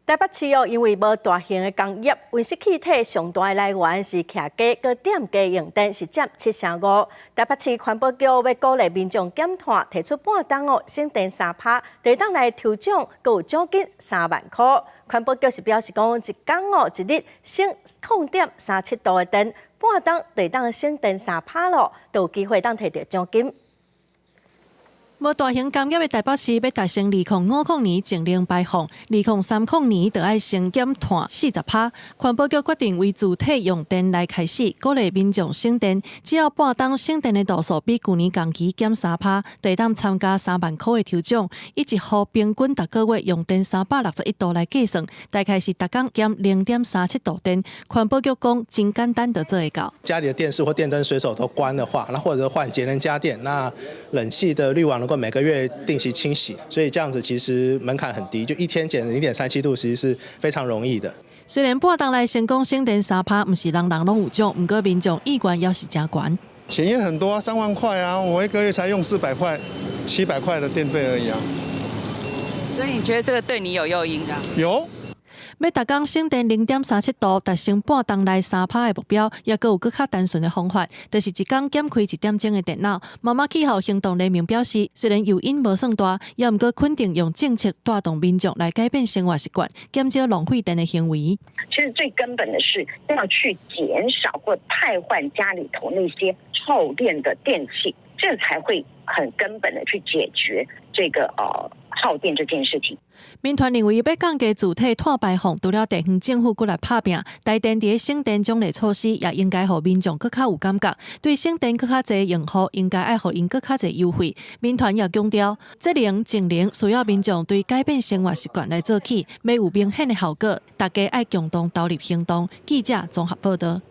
台北市哦，因為無大型的工業，溫室氣體上大的來源是徛家佮店家用電，是佔七成五。台北市環保局欲鼓勵民眾減碳，提出半冬哦省電3趴，就會當來抽獎，閣有獎金3萬箍。環保局是表示講，一工哦一日省0.37度的電，半冬就會當省電三趴咯，就有機會當提著獎金。無大型工業的台北市，欲達成2050年淨零排放，2030年就愛先減碳40趴。環保局決定為住體用電來開始，鼓勵民眾省電，只要半冬省電的度數比舊年同期減三趴，就會當參加3萬箍的抽獎。以一戶平均逐個月用電361度來計算，大概是逐工減0.37度電。環保局講真簡單就做會到。家裡的電視或電燈隨手都關的話，那或者換節能家電，那冷氣的濾網能夠每個月定期清洗，所以這樣子其實門檻很低，就一天減0.37度，其實是非常容易的。雖然半冬來成功省電三趴，毋是人人攏有獎，毋過民眾意願猶是誠懸。減也很多啊，3萬塊啊，我一個月才用400塊、700塊的電費而已啊。所以你覺得這個對你有誘因的？有。欲逐工省電0.37度，達成半冬內三趴的目標，猶閣有閣較單純的方法，就是一工減開一點鐘的電腦。媽媽氣候行動聯盟表示，雖然誘因無算大，猶毋過肯定用政策帶動民眾來改變生活習慣，減少浪費電的行為。其實最根本的是要去減少或汰換家裡頭那些耗電的電器，這才會很根本的去解決這個耗電這件事情。民團認為欲降低住體碳排放，除了地方政府閣來拍拚，台電佇咧省電獎勵措施也應該予民眾閣較有感覺。對省電閣較濟用戶，應該愛予𪜶閣較濟優惠。民團也強調，節能淨零需要民眾對改變生活習慣來做起，欲有明顯的效果，大家愛共同投入行動。記者綜合報導。